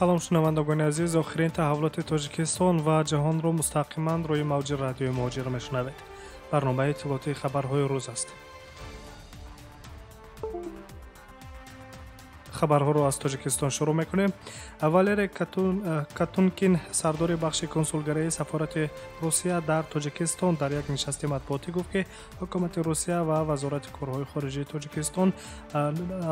Салом, шунавандагони азиз. Охирин таҳаввулоти Тоҷикистон ва ҷаҳонро мустақиман рӯи мавҷи радиои Муҳоҷир мешунавед. Барномаи иттилоотии хабарҳои рӯз аст. Хабарҳоро аз Тоҷикистон шурӯъ мекунем. Валерий Катункин, сардори бахши консулгарии сафорати Русия дар Тоҷикистон, дар як нишасти матбуотӣ гуфт, ки ҳукумати Русия ва Вазорати корҳои хориҷии Тоҷикистон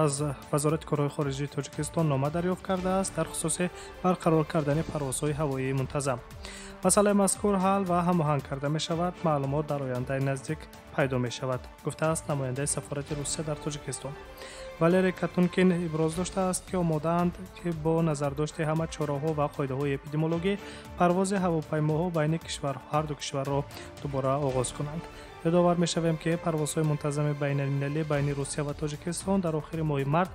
аз Вазорати корҳои хориҷии Тоҷикистон нома дарёфт кардааст дар хусуси барқарор кардани парвозҳои ҳавоии мунтазам. Масъалаи мазкур ҳал ва ҳамоҳанг карда мешавад, маълумот дар ояндаи наздик пайдо мешавад, гуфтааст намояндаи сафорати Русия дар Тоҷикистон. Валерий Катункин иброз доштааст, ки омодаанд, ки бо назардошти ҳама чораҳо ва қоидаҳои эпидемиологӣ парвози ҳавопаймоҳо байни ҳарду кишварро дубора оғоз кунанд. Ёдовар мешавем, ки парвозҳои мунтазами байналмилалӣ байни Русия ва Тоҷикистон дар охири моҳи март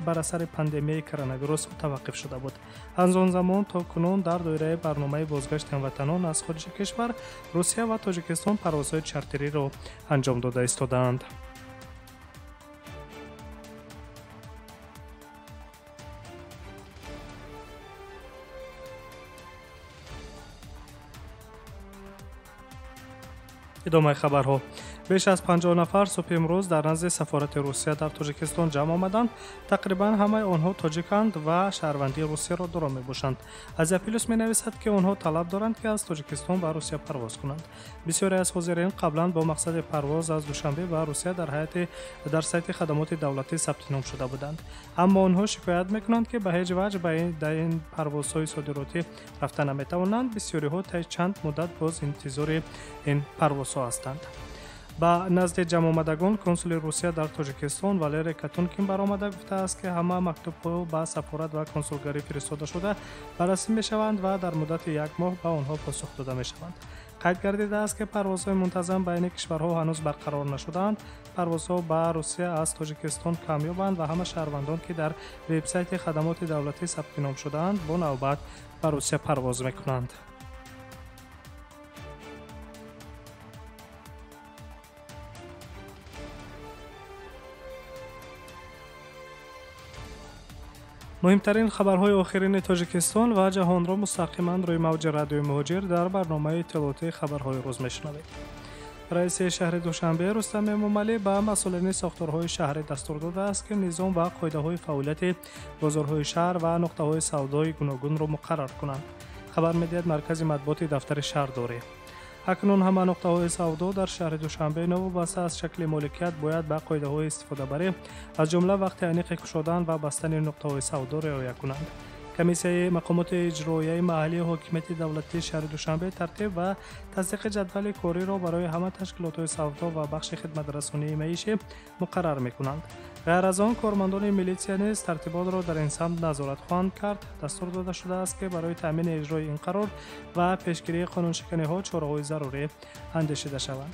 бар асари пандемияи коронавирус мутаваққиф шуда буд. Аз он замон то кунун дар доираи барномаи бозгашти ҳамватанон аз хориҷи кишвар Русия ва Тоҷикистон парвозҳои чартериро анҷом дода истодаанд. Идомаи хабарҳо. Беш аз 50 нафар субҳи имрӯз дар назди сафорати Русия дар Тоҷикистон ҷамъ омаданд. Тақрибан ҳамаи онҳо тоҷиканд ва шаҳрвандии Русияро доро мебошанд. Азия Плюс менависад, ки онҳо талаб доранд, ки аз Тоҷикистон ба Русия парвоз кунанд. Бисёре аз ҳозирин қаблан бо мақсади парвоз аз Душанбе ба Русия дар сайти хадамоти давлатӣ сабти ном шуда буданд. Аммо онҳо шикоят мекунанд, ки ба ҳеҷ ваҷҳ дар ин парвозҳои содиротӣ рафта наметавонанд. Бисёриҳо таи чанд муддат боз интизори ин парвозҳо ҳастанд. Ба назди ҷамъомадагон консули Русия дар Тоҷикистон Валерий Катункин баромада гуфтааст, ки ҳама мактубҳо ба сафорат ва консулгарӣ фиристода шуда баррасӣ мешаванд ва дар муддати як моҳ ба онҳо посух дода мешаванд. Қайд гардидааст, ки парвозҳои мунтазам байни кишварҳо ҳанӯз барқарор нашудаанд. Парвозҳо ба Русия аз Тоҷикистон камёбанд ва ҳама шаҳрвандон, ки дар вебсайти хадамоти давлатӣ сабти ном шудаанд, бо навбат ба Русия парвоз мекунанд. Муҳимтарин хабарҳои охирини Тоҷикистон ва ҷаҳонро мустақиман рӯи мавҷи радиои Муҳоҷир дар барномаи иттилоотии хабарҳои рӯз мешунавед. Раиси шаҳри Душанбе Рустам Эмомалӣ ба масъулини сохторҳои шаҳрӣ дастур додааст, ки низом ва қоидаҳои фаъолияти бозорҳои шаҳр ва нуқтаҳои савдои гуногунро муқаррар кунанд. Хабар медиҳад маркази матбуоти дафтари шаҳрдорӣ. Акнун ҳама нуқтаҳои савдо дар шаҳри Душанбе новобаста аз шакли моликият бояд ба қоидаҳои истифодабарӣ, аз ҷумла вақти аниқи кушодан ва бастани нуқтаҳои савдо риоя кунанд. Комиссияи мақомоти иҷроияи маҳаллии ҳокимияти давлатии шаҳри Душанбе тартиб ва тасдиқи ҷадвали кориро барои ҳама ташкилотҳои савдо ва бахши хидматрасонии маишӣ муқаррар мекунанд. Ғайр аз он, кормандони милитсия низ тартиботро дар ин самт назорат хоҳанд кард. Дастур дода шудааст, ки барои таъмини иҷрои ин қарор ва пешгирии қонуншиканиҳо чораҳои зарурӣ андешида шаванд.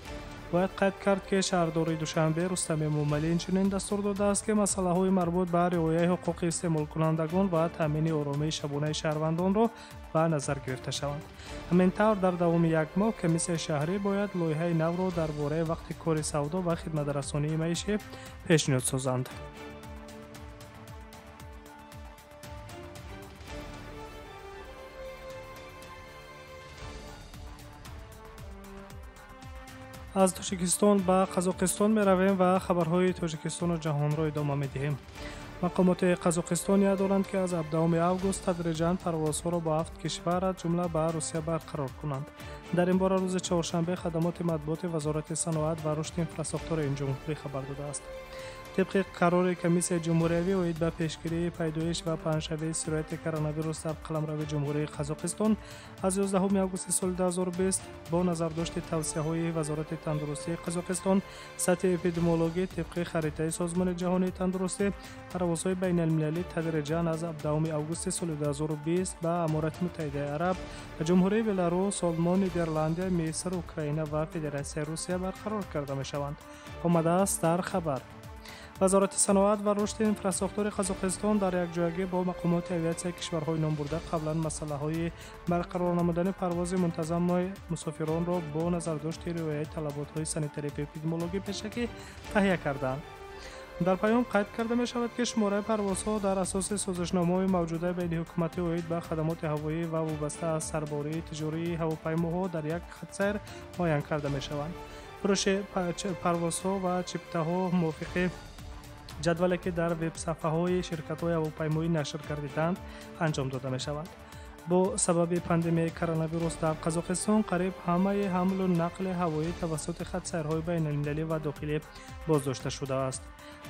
Бояд қайд кард, ки шаҳрдори Душанбе Рустам Эмомалӣ инчунин дастур додааст, ки масъалаҳои марбут ба риояи ҳуқуқи истеъмолкунандагон ва таъмини оромии шабонаи шаҳрвандонро ба назар гирифта шаванд. Ҳамин тавр, дар давоми як моҳ комиссияи шаҳрӣ бояд лоиҳаи навро дар бораи вақти кори савдо ва хидматрасонии маишӣ пешниҳод созанд. Аз Тоҷикистон ба Қазоқистон меравем ва хабарҳои Тоҷикистону ҷаҳонро идома медиҳем. Мақомоти Қазоқистон ният доранд, ки аз 17 август тадриҷан парвозҳоро бо 7 кишвар, аз ҷумла ба Русия, барқарор кунанд. Дар ин бора рӯзи чоршанбе хадамоти матбуоти Вазорати саноат ва рушди инфрасохтори ин ҷумҳурӣ хабар додааст. Тибқи қарори комиссияи ҷумҳуриявӣ оид ба пешгирии пайдоиш ва паҳншавии сирояти коронавирус дар қаламрави Ҷумҳурии Қазоқистон аз 11 августи соли 2020 бо назардошти тавсияҳои Вазорати тандурустии Қазоқистон сатҳи эпидемиологӣ тибқи харитаи Созмони ҷаҳонии тандурустӣ парвозҳои байналмилалӣ тадриҷан аз 17 августи соли 2020 ба Аморати Муттаҳидаи Араб, Ҷумҳурии Беларус, Олмон, Нидерландия, Миср, Украина ва Федератсияи Русия барқарор карда мешаванд. Омадааст дар хабар. Вазорати саноат ва рушди инфрасохтори Қазоқистон дар якҷоягӣ бо мақомоти авиатсияи кишварҳои номбурда қаблан масъалаҳои барқарор намудани парвози мунтазами мусофиронро бо назардошти риояи талаботҳои санитарию эпидемиологӣ пешакӣ таҳия карданд. Дар паём қайд карда мешавад, ки шумораи парвозҳо дар асоси созишномаҳои мавҷудаи байниҳукуматӣ оид ба хадамоти ҳавоӣ ва вобаста аз сарбории тиҷории ҳавопаймоҳо дар як хатсайр муайян карда мешаванд. Фурӯши парвозҳо ва чиптаҳо мувофиқи ҷадвале ки дар вебсафҳаҳои ширкатҳои ҳавопаймоӣ нашр гардидаанд анҷом дода мешаванд. Бо сабаби пандемияи коронавирус дар Қазоқистон қариб ҳамаи ҳамлу нақли ҳавоӣ тавассути хатсайрҳои байналмилалӣ ва дохилӣ боздошта шудааст.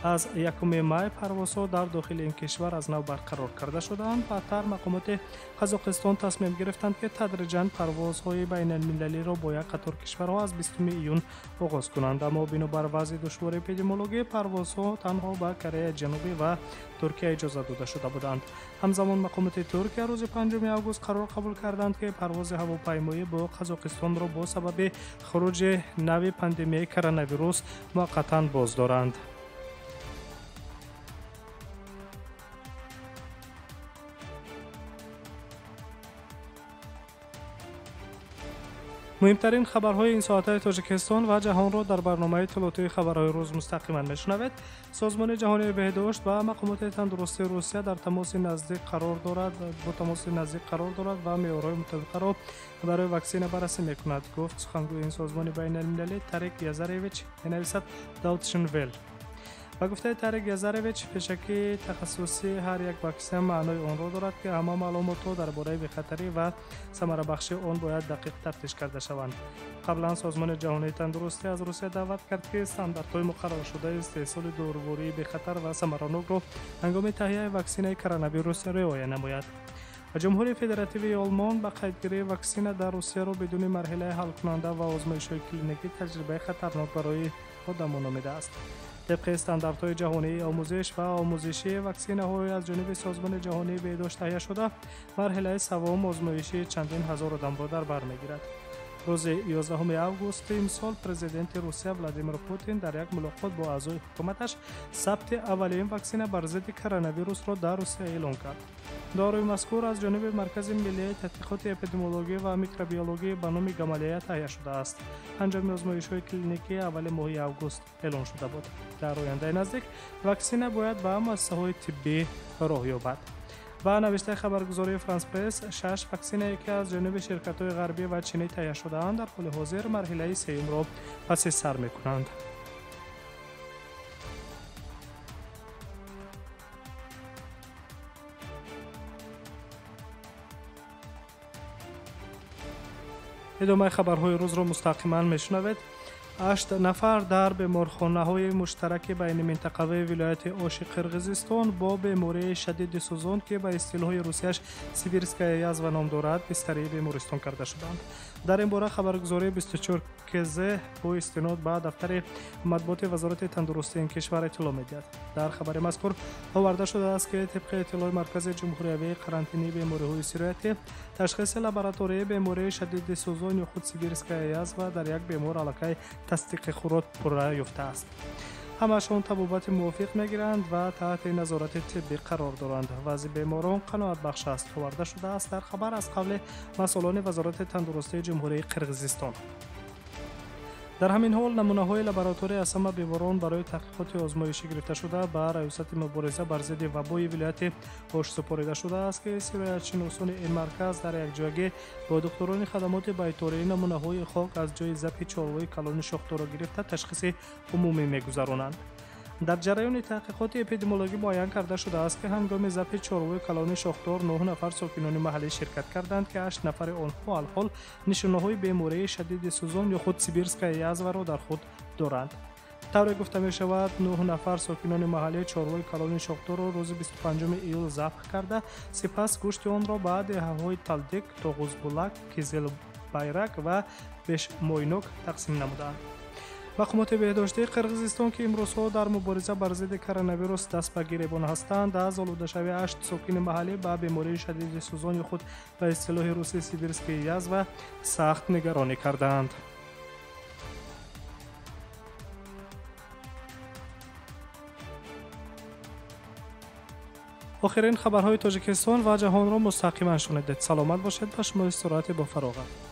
Аз 1 май парвозҳо дар дохили ин кишвар аз нав барқарор карда шудаанд. Баъдтар мақомоти Қазоқистон тасмим гирифтанд, ки тадриҷан парвозҳои байналмилалиро бо як қатор кишварҳо аз 20 июн оғоз кунанд. Аммо бинобар вазъи душвори эпидемиологӣ парвозҳо танҳо ба Кореяи Ҷанубӣ ва Туркия иҷозат дода шуда буданд. Ҳамзамон мақомоти Туркия рӯзи 5 август қарор қабул карданд, ки парвози ҳавопаймоӣ бо Қазоқистонро бо сабаби хуруҷи нави пандемияи коронавирус муваққатан боздоранд. Муҳимтарин хабарҳои ин соатаи Тоҷикистон ва ҷаҳонро дар барномаи иттилоотии хабарҳои рӯз мустақиман мешунавед. Созмони ҷаҳонии беҳдошт ва мақомоти тандурустии Русия дар тамоси наздик қарор дорад бо тамоси наздик қарор дорад ва меъёрҳои мутобиқаро барои ваксина баррасӣ мекунад, гуфт сухангӯи ин созмони байналмилалӣ Тарик Язаревич, менависад Даутшинвел. Ба гуфтаи Тарик Язаревич, пешакии тахассусии ҳар як ваксина маънои онро дорад, ки ҳама маълумотҳо дар бораи бехатарӣ ва самарабахшии он бояд дақиқ тафтиш карда шаванд. Қаблан Созмони ҷаҳонии тандурустӣ аз Русия даъват кард, ки стандартҳои муқарраршудаи истеҳсоли дорувории бехатар ва самаранокро ҳангоми таҳияи ваксинаи коронавирус риоя намояд. Ҷумҳурии Федеративии Олмон ба қайдгирии ваксина дар Русияро бидуни марҳилаи ҳалкунанда ва озмоишҳои клиникӣ таҷрибаи хатарнок барои одамон номидааст. Тибқи стандартҳои ҷаҳонии омӯзиш ва омӯзишии ваксинаҳои аз ҷониби Созмони ҷаҳонии беҳдошт таҳия шуда, марҳилаи севум озмоиши чандин ҳазор одамро дар бар мегирад. Рӯзи 11 августи имсол президенти Русия Владимир Путин дар як мулоқот бо аъзои ҳукуматаш сабти аввалин ваксина бар зидди коронавирусро дар Русия эълон кард. Доруи мазкур аз ҷониби Маркази миллии тадқиқоти эпидемиологӣ ва микробиологӣ ба номи Гамалея таҳия шудааст. Анҷоми озмоишҳои клиникӣ аввали моҳи август эълон шуда буд. Дар ояндаи наздик ваксина бояд ба муассисаҳои тиббӣ роҳ ёбад. Ба навиштаи хабаргузории Франс Пресс, 6 ваксинае ки аз ҷониби ширкатҳои ғарбӣ ва чинӣ таҳия шудаанд, дар ҳоли ҳозир марҳилаи сеюмро паси сар мекунанд. Идомаи хабарҳои рӯзро мустақиман мешунавед. 8 нафар дар беморхонаҳои муштараки байниминтақавии вилояти Оши Қирғизистон бо бемории шадиди сӯзон, ки ба истилоҳи русияш сибирская язва ном дорад, бистарии бемористон карда шуданд. Дар ин бора хабаргузории 24 КЗ бо истинод ба дафтари матбуоти Вазорати тандурустии ин кишвар иттилоъ медиҳад. Дар хабари мазкур оварда шудааст, ки тибқи иттилои Маркази ҷумҳуриявии карантинии бемориҳои сироятӣ, ташхиси лабораторияи бемории шадиди сӯзон ё худ сибирская язва дар як бемор аллакай тасдиқи худро пурра ёфтааст. Ҳамаашон табобати мувофиқ мегиранд ва таҳти назорати тиббӣ қарор доранд. Вазъи беморон қаноатбахш аст, оварда шудааст дар хабар аз қавли масъулони Вазорати тандурустии Ҷумҳурии Қирғизистон. Дар ҳамин ҳол намунаҳои лаборатория аз ҳама беморон барои таҳқиқоти озмоишӣ гирифта шуда ба Раёсати мубориза бар зидди вабои вилояти Ош супорида шудааст, ки сироятшиносони ин марказ дар якҷоягӣ бо духтурони хадамоти байтории намунаҳои хок аз ҷои забҳи чорвои калони шохдорро гирифта ташхиси умумӣ мегузаронанд. Дар ҷараёни таҳқиқоти эпидемиологӣ муайян карда шудааст, ки ҳангоми забҳи чорвои калони шохдор 9 нафар сокинони маҳаллӣ ширкат карданд, ки 8 нафари онҳо алҳол нишонаҳои бемории шадиди сӯзон ё худ сибирская язваро дар худ доранд. Тавре гуфта мешавад, 9 нафар сокинони маҳаллӣ чорвои калони шохдорро рӯзи 25 июл забҳ карда, сипас гӯшти онро ба деҳаҳои Талдик, Тоғузбулак, Кизилбайрак ва Бешмойнок тақсим намуданд. Мақомоти беҳдоштии Қирғизистон, ки имрӯзҳо дар мубориза бар зидди коронавирус даст ба гиребон ҳастанд, аз олудашавии 8 сокини маҳаллӣ ба бемории шадиди сӯзон ё худ ба истилоҳи русӣ сибирская язва сахт нигаронӣ кардаанд. Охирин хабарҳои Тоҷикистон ва ҷаҳонро мустақиман шунидед. Саломат бошед, ба шумо истироҳати бофароғат.